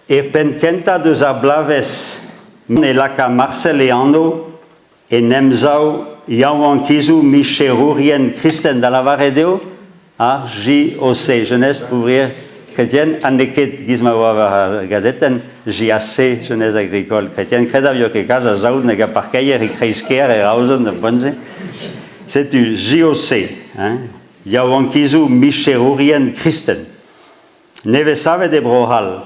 Er penn kentañ deus ar bloavezh e laka Marcel e anv en emsav yaouankizoù micherourien kristen, da lavaret eo ar JOC, Jeunesse Ouvrière Chrétienne, ha n'eo ket giz ma oa war ar gazetenn JAC, Jeunesse Agricole Chrétienne. Kredabl eo ket kalz a saout nag a parkeier e kreiz-kêr e Roazhon da poent-se. Setu JOC, hein, yaouankizoù micherourien kristen. Nevez-savet e Bro-C'hall.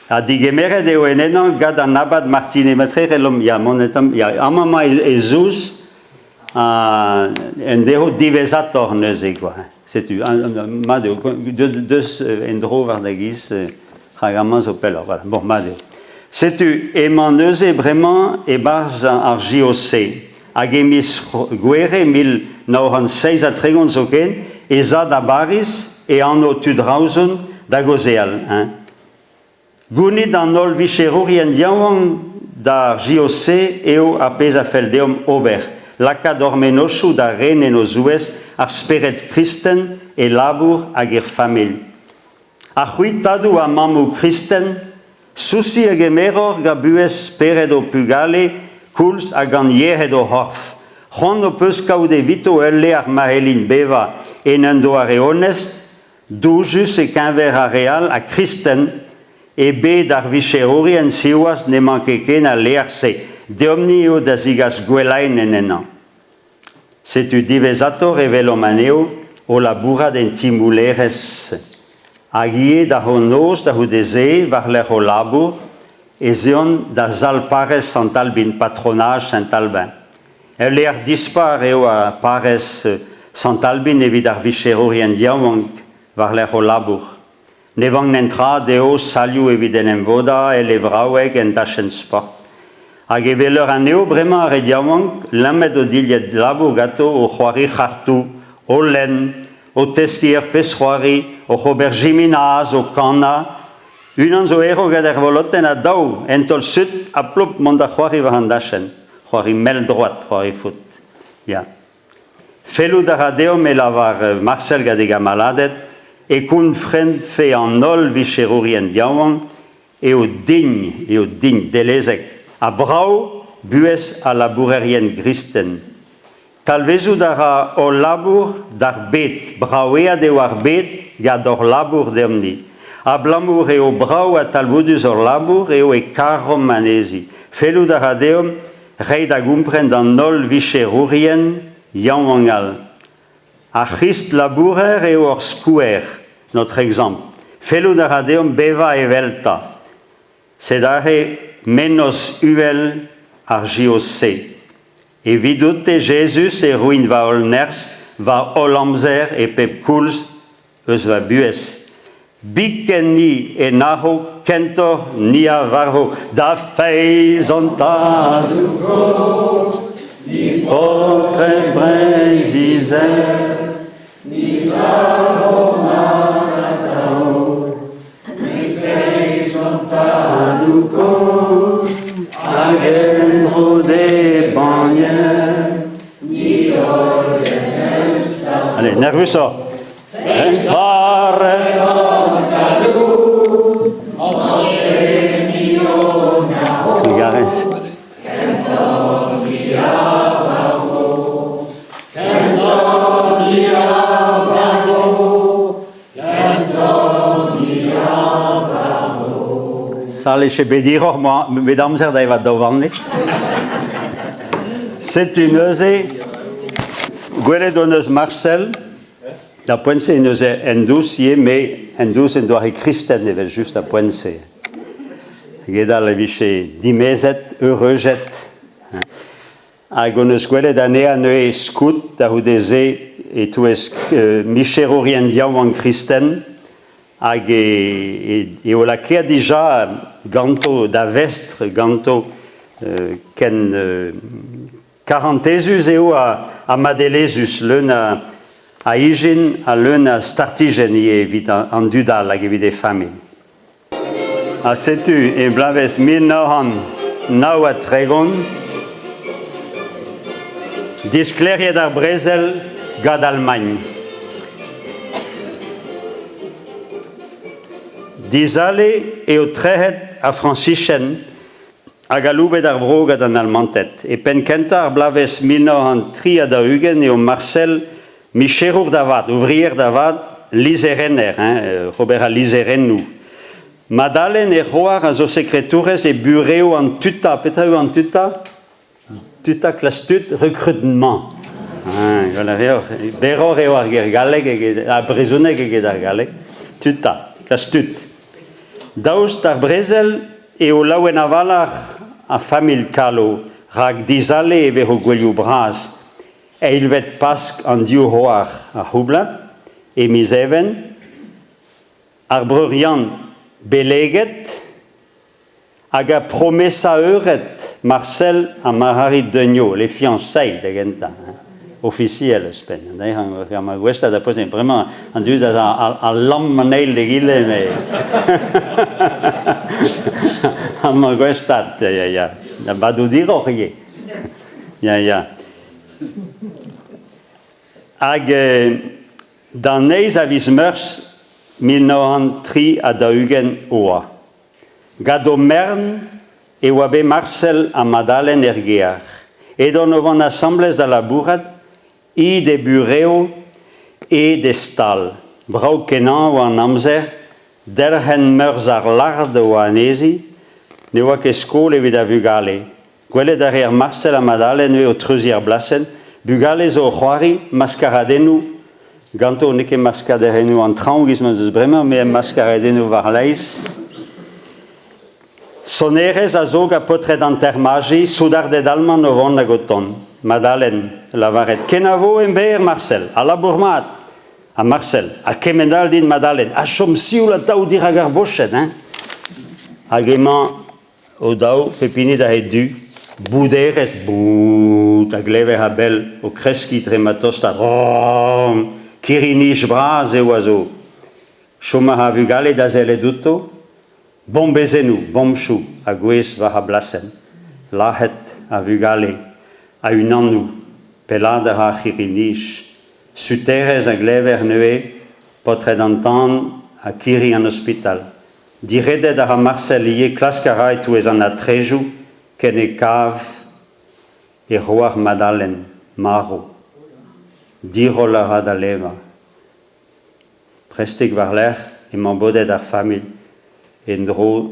Ha digemeret eo en ennañ gant an abad Martinet. Matre c'hellomp ya, mont etamp, ya, amañ emañ e zous en dezho diwezhatoc'h neuze quoi. Setu, mat eo, deus en-dro war da giz, rak amañ zo pelloc'h, voilà. Bon, mat eo. Setu, emañ neuze bremañ e-barzh ar JOC. Hag e miz Gouere 1937 zoken ez a da Bariz e anv tud Roazhon da gaozeal. Hein. Gounit an holl vicherourien yaouank d'ar JOC eo ar pezh a fell deomp ober, lakaat hor mennozhioù da ren en o zouez ar spered kristen e labour hag er familh. Ha c'hwi tadoù ha mammoù kristen, sousi a gemeroc'h gant buhez spered ho pugale koulz ha gant yec'hed o c'horf. C'hoant ho peus kaout evito ul lec'h ma c'hellint bevañ en un doare onest, doujus e-keñver ar re all ha kristen. E bed ar vicherourien siwazh n'emañ ket ken al lec'h-se. Deomp-ni eo da zigas gwellaenn en ennañ. Setu diwezhatoc'h e welomp anezho o labourat en ti-moullerezh. Hag ivez da noz da c'houde-se, war-lerc'h o labour, ez eont da sal-parrez Sant-Albin, patronaj Saint-Albin. Ul lec'h dispar eo ar parrez Sant-Albin evit ar vicherourien yaouank war-lerc'h o labour. Ne vank netra dezho salioù evit en em vodañ el levraoueg en dachenn sport. Hag e weler anezho bremañ ar re yaouank lammet o dilhad labour ganto o c'hoari c'hartoù, o lenn, o teskiñ ur pezh-c'hoari, oc'h ober jiminaz, o kanañ. Unan zo erru gant ar volotenn ha daou, en taol sut ha plop mont da c'hoari war an dachenn. C'hoari mell-droad, c'hoari foot. Ya. Fellout a ra deomp e lavar Marcel gant e gamaladed e konfrentfe an holl vicherourien yaouank eo dign, eo dign, dellezek ha brav buhez al labourerien gristen. Talvezout a ra hol labour d'ar bed, braveat eo ar bed gant hor labour deomp-ni. Abalamour eo brav ha talvoudus hor labour eo e karomp anezhi. Fellout a ra deomp Reiñ da gompren d'an holl vicherourien yaouank all. Ar C'hrist labourer eo hor skouer, notre exemple. Fellout a ra deomp bevañ eveltañ. Sed aze mennozh uhel ar JOC. Evidout-te, Jezuz, e roin va holl nerzh, va holl amzer e pep koulz eus va buhez. Biken ni en a-raok, kentoc'h ni a varvo da feiz an tadoù kozh, ni paotred Breizh-Izel, ni zavo mat atav, ni feiz an tadoù kozh, hag en-dro d'e banniel, ni holl en em sav. Allez, nervusoc'h. Trugarez. Sal eche bet hiroc'h bet amzer da evañ daou vanne. Setu neuze, gwelet hon eus Marcel, Da poent-se neuze en dous ivez, me en dous en doare kristen evel-just da poent-se. Gedal e vije dimezet, eureujet. Hag hon eus gwelet anezhañ neuze skout da c'houde-se e-touesk micherourien yaouank kristen hag eo lakaet dija ganto da vestr ganto ken Karantezus eo ha madelezhus, leun a ijin ha leun a startijenn ivez evit an dud all hag evit e familh. Ha setu e bloavezh 1939 disklêriet ar brezel gant Almagn. Dizale eo trec'het ar Frañsizien hag aloubet ar vro gant an Almanted. E penn-kentañ ar bloavezh 1943 eo Marcel micherour da vat, ouvrier da vat, lizherenner, hein, ober al lizherennoù. Madalen e c'hoar a zo sekretourez e burev an tuta. Petra eo an tuta? Tuta klas tud recrutement. Ah, gant a reoc'h, berroc'h eo ar ger galleg eget, ar brezhoneg eget ar galleg. Tuta, klas tud. Daoust d'ar brezel eo laouen a-walc'h ar familh Kalo, rak dizale e vezo gouelioù bras. Eilvet Pask an div c'hoar ar c'houblad, e miz Even, ar breur Yann beleget, Hag ar promesa eured Marcel ha Marc'harid Deugnot, les fiançailles da gentañ, ofisiel ouzhpenn. Anezhañ ma gouestad da post bremañ an dud a lamm an eil d'egile met amañ gouestad, ya ya, da badout hiroc'h ivez. Ya ya. Hag d'an eizh a viz Meurzh 1943 oa. Gant o mern e oa bet Marcel ha Madalen er gêr. Edont o vont asambles da labourat, i d'he burev, e d'he stal. Brav-kenañ oa an amzer, derc'hent meurzh ar lard oa anezhi, ne oa ket skol evit ar vugale. Gwelet a reer Marcel ha Madalen ivez o treuziñ ar blasenn, bugale zo o c'hoari maskaradennoù ganto, n'eo ket maskaderennoù an traoñ giz ma 'z eus bremañ, met maskaradennoù war-laez. Sonerezh a zo gant paotred an termaji, soudarded alman o vont hag o tont. Madalen, lavaret kenavo emberr, Marcel, ha labour mat. Ha Marcel, ha kement all din Madalen, ha chom sioul atav dirak ar boched, hein. Hag emañ O-daou, pep hini da e du, bouderezh, bout, a glever a-bell o kreskiñ dre ma tosta kirri-nij bras eo a zo. Chom a ra vugale da sellet outo, bombezennoù, bombchoù a gouez war ar blasenn. Lazhet ar vugale a-unanoù, pellaat a ra ar c'hirri-nij. Suterezh a glever neuze, paotred an tan ha kirri an ospital. Diredet a ra Marcel ivez, klask a ra e-touez an atrejoù ken e kav e c'hoar Madalen, marv. Diroll a ra da levañ. Prestik war-lerc'h emañ bodet ar familh en-dro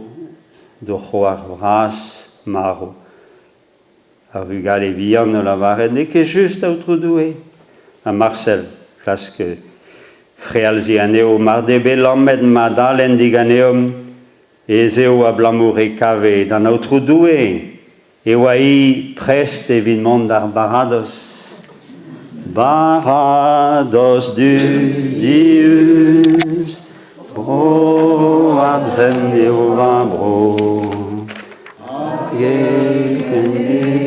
d'o c'hoar vras marv. Ar vugale vihan o lavaret n'eo ket just, Aotrou Doue. Ha Marcel klask frealziñ anezho mar d'eo bet lammet Madalen diganeomp ez eo abalamour e kave d'an Aotrou Doue e oa-hi prest evit mont d'ar baradoz. Baradoz dudius, bro ar sent eo va bro. Hag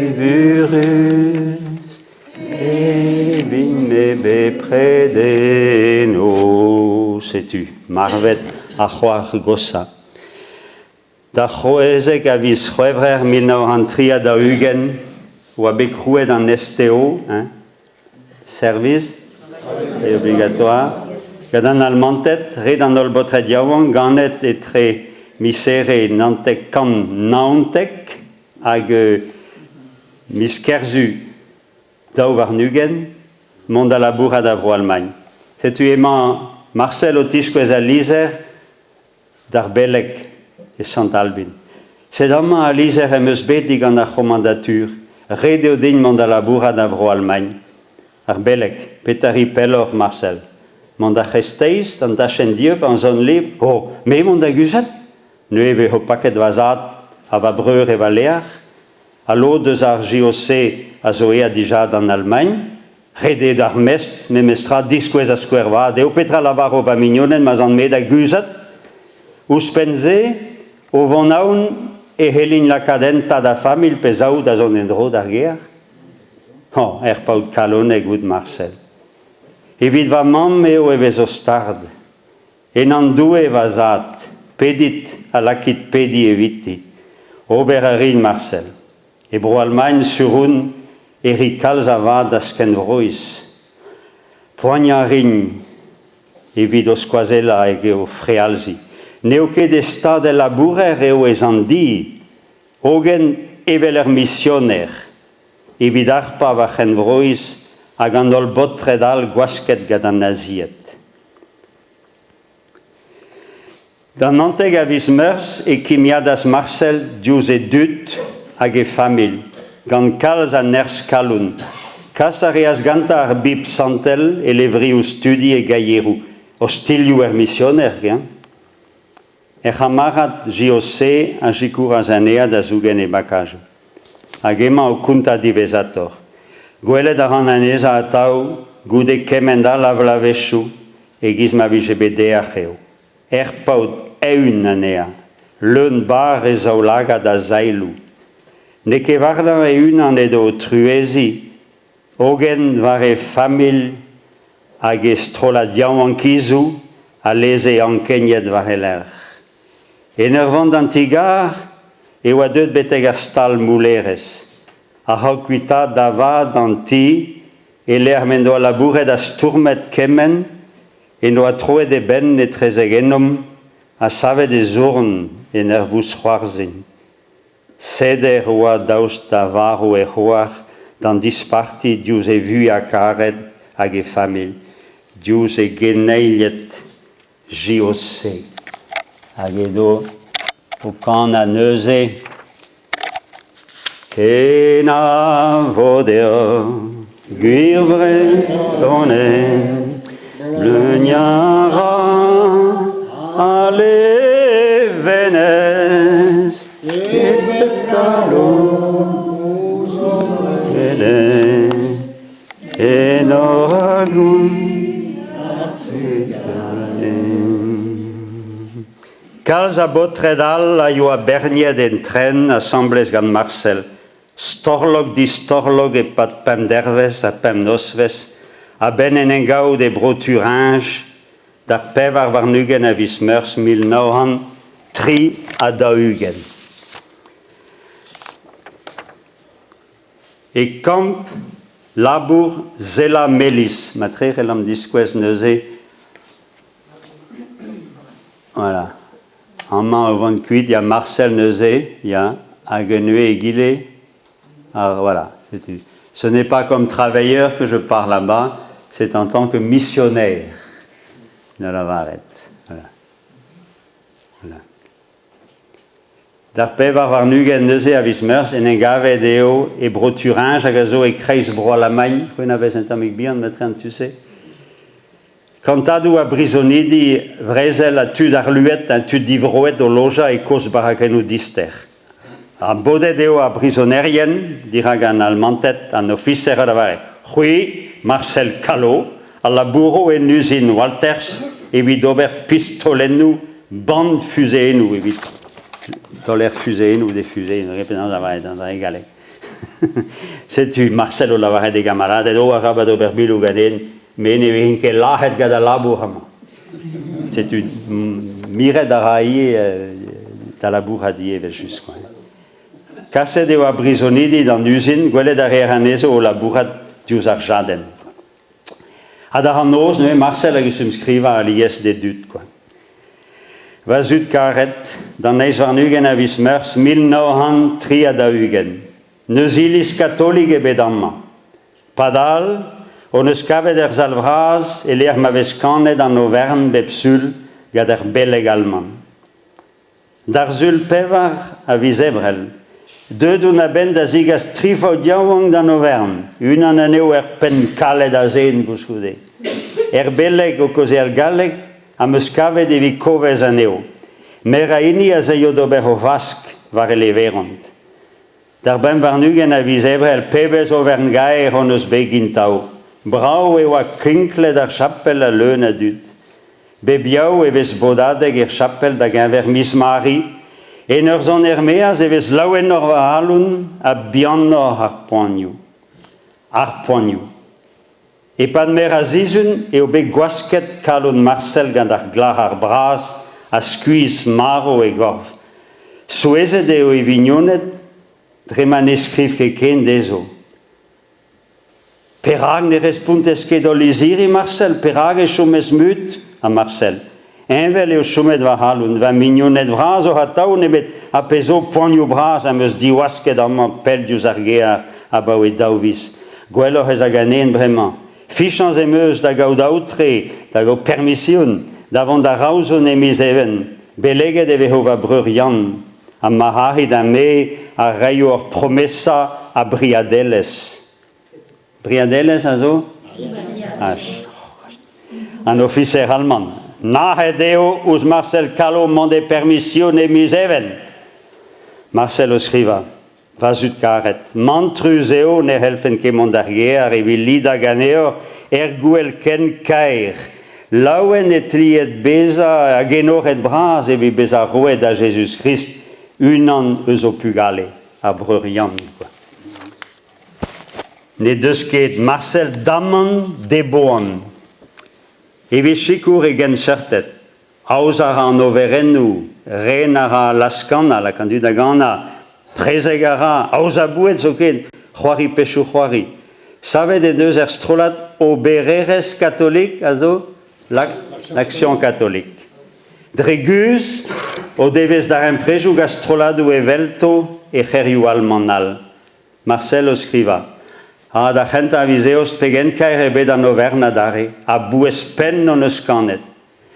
evurus evin-me bepred eno. Setu marvet ar c'hoar goshañ. D'ar c'hwezek a viz C'hwevrer 1943 oa bet krouet an STO, hein, Service obligatoire, gant an Almanted, ret an holl baotred yaouank ganet etre miz Here 1919 hag miz Kerzu 22 mont da labourat da Vro-Almagn. Setu emañ Marcel o tiskouez al lizher d'ar beleg e Sant-Albin. Sed amañ al lizher em eus bet digant ar c'homandatur. Ret eo din mont da labourat da Vro-Almagn. Ar beleg, petra 'ri pelloc'h, Marcel? Mont d'ar c'hreisteiz, d'an dachenn dieub, an zon libr? Oh, me mont da guzhat? Neuze e vezo paket va zad ha va breur e va leac'h. Ha lod eus ar JOC a zo aet dija d'an Almagn. Ret eo d'ar mestr memestra diskouez ar skouer vat eo petra lavaro va mignoned ma'z an-me da guzhat. Ouzhpenn-se, o vont aon e c'hellin lakaat enta da familh pe zaou da zont en-dro d'ar gêr. Hañ, er paotr kalonek out Marcel. Evit va mamm eo e vezo stard. En an' Doue, va zad, pedit ha lakit pediñ eviti. Ober a rin, Marcel. E Bro-Almagn, sur on, e ri kalz a vad da'z kenvroiz. Poaniañ a rin evit o skoazellañ hag o frealziñ. N'eo ket e stad el labourer eo ez an di, hogen evel ur misioner, evit harpañ va c'henvroiz hag an holl baotred all gwasket gant an nazied. D'an 19 a viz Meurzh e kimiadas Marcel diouzh e dud hag e familh, gant kalz a nerzh-kalon. Kas a reas gantañ ar Bibl santel e levrioù studi e gaieroù, ostilhoù er misioner, eñ. E c'hamarad JOC a sikouras anezhañ da zougen e bakajoù. Hag emañ o kontañ diwezhatoc'h. Gwelet a ran anezhañ atav goude kement all a vloavezhioù e-giz ma vije bet dec'h eo. Er paotr eeun anezhañ, leun-barr e zaoulagad a zaeloù. N'eo ket warnañ e-unan edo o trueziñ, hogen war e familh hag e strollad yaouankizoù a leze ankeniet war e lerc'h. En ur vont d'an ti-gar e oa deuet betek ar stal moullerezh. A-raok kuitaat da vat an ti e-lec'h m'en doa labouret ha stourmet kement en doa troet e benn etrezek ennomp ha savet e zourn en ur vousc'hoarzhin. Seder oa daoust da varv e c'hoar d'an disparti diouzh e vuiañ-karet hag e familh, diouzh e geneiled JOC. Hag edo o kanañ neuze Kenavo deoc'h, gwir Vretoned, bleuniañ 'ra al levenez. E pep kalon Enor ha Kalz a baotred all a yoa berniet en tren asambles gant Marcel, storlok-distorlok e-pad pemp dervezh ha pemp nozvezh, a-benn en em gavout e bro Thuringe d'ar 24 a viz Meurzh 1943. E kamp labour Zela Melis, ma trec'hell diskouez neuze. Voilà. Amañ o vont kuit, ya Marcel neuze, ya, hag un ue egile. Ah, voilà, setu. Ce n'est pas comme travailleur que je pars là-bas, c'est en tant que missionnaire da lavaret. Voilà. Voilà. D'ar 24 neuze a viz Meurzh en em gavet eo e bro Thuringe hag a zo e-kreiz Bro-Alamagn, c'hwi a vez un tammig bihan matre an tu-se. Kantadoù a brizonidi vrezel ha tud arluet ha tud divroet o lojañ e kozh barakennoù dister. Ha bodet eo ar brizonerien dirak an Almanted, an ofiser a lavare C'hwi, Marcel Callot, a labouro en uzin Walters evit ober pistolennoù band fuzeennoù evit taoler fuzeennoù de fuzeennoù penaos lavaret an dra e galleg. Setu Marcel o lavaret d'e gamaraded o arabat ober biloù ganen, me ne vezin ket lazhet gant al labour amañ. Setu miret a ra ivez da labourat ivez evel-just quoi. Kaset eo ar brizonidi d'an uzin, gwelet a reer anezho o labourat diouzh ar jadenn. Ha d'ar an noz neuze Marcel a gustum skrivañ alies d'e dud quoi. Va zud karet, d'an 28 a viz Meurzh 1943, n'eus iliz katolik ebet amañ. Padal hon eus kavet er sal vras e-lec'h ma vez kanet an overn bep sul gant ur beleg alman. D'ar Sul pevar a viz Ebrel, deuet on a-benn da zegas tri faotr yaouank d'an overn, unan anezho er penn kalet a zen koulskoude. Er beleg o kaozeal galleg am eus kavet evit kovez anezho. Meur a hini a zeio d'ober o vask war e leveront. D'ar 25 a viz Ebrel, pebezh overn gaer hon eus bet gintav. Brav e oa kinklet ar chapel ha leun a dud. Bep yaou e vez bodadeg er chapel da-geñver miz Mari. En ur zont er-maez e vez laouenoc'h va c'halon ha bihanoc'h ar poanioù. Ar poanioù. E-pad meur a sizhun eo bet gwasket kalon Marcel gant ar glac'har bras ha skuizh-marv e gorf. Souezhet eo e vignoned dre ma ne skriv ket ken dezho. Perak ne respontez ket d'hol lizhiri, Marcel? Perak e chomez mut? Ha Marcel. Heñvel eo chomet va c'halon, va mignoned vras oc'h atav nemet ha pezh zo poanioù bras am eus diwasket amañ pell diouzh ar gêr abaoe daou viz. Gwelloc'h ez a ganen bremañ. Fichañs em eus da gaout aotre, da gaout permision, da vont da Raozon e miz Even. Beleget e vezo va breur Yann, ha Marc'harid ha me a raio ur promesa a briadelezh. Briadelezh a zo? An ofiser alman. Nac'het eo ouzh Marcel Callo mont e permision e miz Even. Marcel o skrivañ. Va zud karet, mantrus eo ne c'hellfen ket mont d'ar gêr evit lidañ ganeoch er gouel ken kaer. Laouen e tliet bezañ hag enoret bras evit bezañ roet da Jezuz-Krist unan eus ho pugale, ar breur Yann. Quoi. N'he deus ket Marcel damant d'e boan. Evit sikour e genseurted, aozañ a ra an overennoù, ren a ra al laz-kanañ, lak an dud da ganañ, prezeg a ra, aozañ boued zoken, c'hoari pezhioù-c'hoari. Savet he deus er strollad obererezh katolik a zo l'Action catholique. Dre guzh o devez darempredoù gant strolladoù evelto e c'hêrioù alman all. Marcel o skrivañ. Ha d'ar c'hentañ a viz Eost pegen kaer eo bet an overn adarre, a-bouez-penn hon eus kanet.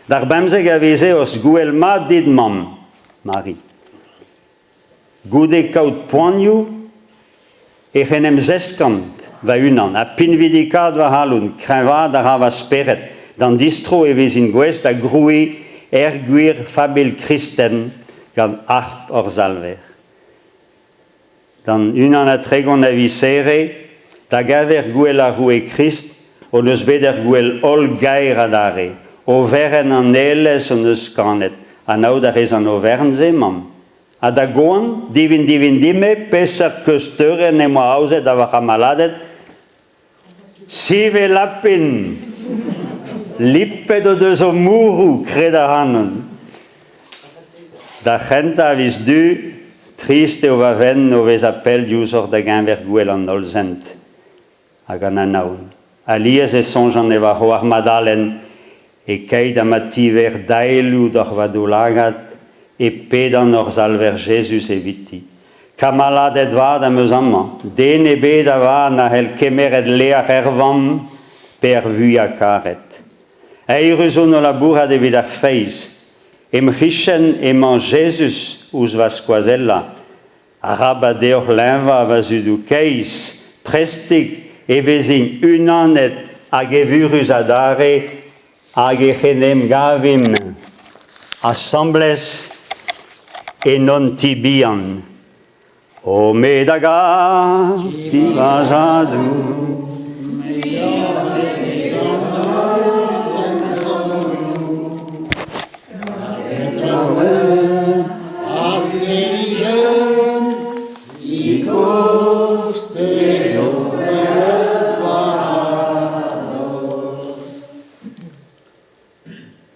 D'ar bemzek a viz Eost, gouel mat dit, mamm, Mari. Goude kaout poanioù ec'h en em zeskan va-unan ha pinvidikaat va c'halon, kreñvaat a ra va spered. D'an distro e vezin gouest da grouiñ er gwir familh kristen gant harp hor Salver. D'an 31 a viz Here, da geñver gouel ar Roue Krist, hon eus bet ur gouel hollgaer adarre. Overenn an Aelez hon eus kanet. Anaout a rez an overn-se, mamm? Ha da goan, divin-divin-dime, peseurt keusteurenn em boa aozet da va c'hamaladed? Sive lapin! Lipet o deus o mourroù, kred ac'hanon. D'ar c'hentañ a viz Du, trist eo va fenn o vezañ pell diouzhoc'h da-geñver gouel an Hollsent hag an Anaon. Alies e soñjan e va c'hoar Madalen e-keit ha ma tiver daeloù doc'h va daoulagad e pedan hor Salver Jezuz eviti. Kamaladed vat am eus amañ. Den ebet avat na c'hell kemeret lec'h er vamm pe er vuiañ-karet. Eürus on o labourat evit ar feiz. Em c'hichen emañ Jezuz ouzh va skoazellañ. Arabat deoc'h leñvañ, va zudoù keizh, prestik e vezint unanet hag evurus adarre hag ec'h en em gavimp asambles en hon ti bihan. O me da gar, ti va zadoù.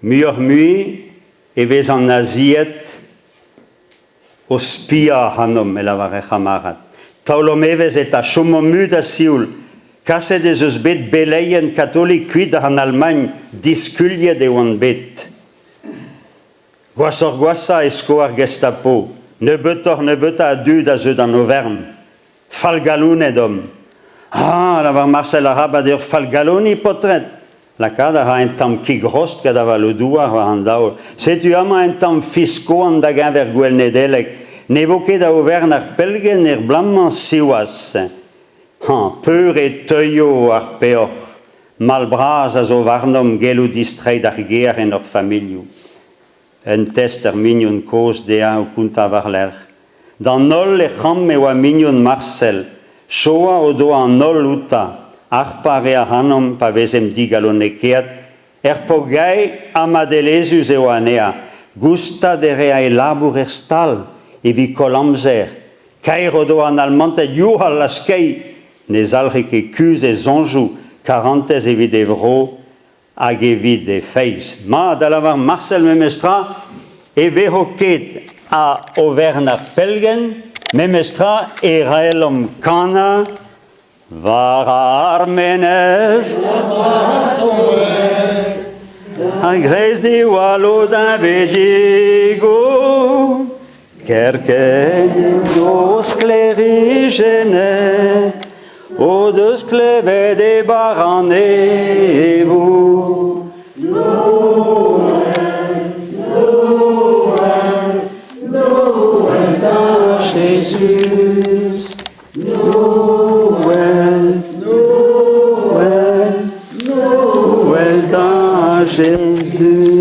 Muioc'h-mui e vez an Nazied o spiañ ac'hanomp, e lavar he c'hamarad. Taolomp evezh eta, chomomp mut ha sioul. Kaset ez eus bet beleien katolik kuit an Almagn, diskuliet e oant bet. Gwashoc'h-gwashañ e sko ar Gestapo. Nebeutoc'h-nebeutañ a dud a zeu d'an overn. Fallgalonet omp. Ah, lavar Marcel arabat eo fallgaloniñ, paotred! Lakaat a ra un tamm kig-rost gant avaloù-douar war an daol. Setu amañ un tamm fiskoan da-geñver gouel Nedeleg. Ne vo ket a overn ar pellgent er bloaz-mañ, siwazh. Hañ, peur e teuio ar peoc'h? Mall bras a zo warnomp gellout distreiñ d'ar gêr en hor familhoù. Un test ur mignon kozh dezhañ o kontañ war-lerc'h. D'an holl e c'hamp e oa mignon Marcel. Joa o doa an holl outañ. Harpañ a rae ac'hanomp pa vezemp digalonekaet. Er paour-gae ha madelezhus e oa anezhañ. Goustad e rea e labour er stal evit koll amzer. Kaer o doa an Almanted youc'hal ha skeiñ. Ne zalc'he ket kuzh e soñjoù karantez evit e vro hag evit e feiz. Mat, a lavar Marcel memestra, e vezo ket a overn ar pellgent, memestra e raelomp kanañ war ar menez. A-greiz diwallo deñvedigoù, kerkent o sklêrijennet, o deus klevet e barr an evoù. Noel, Noel, Noel da Jezuz. Noel, Noel, Noel da Jezuz.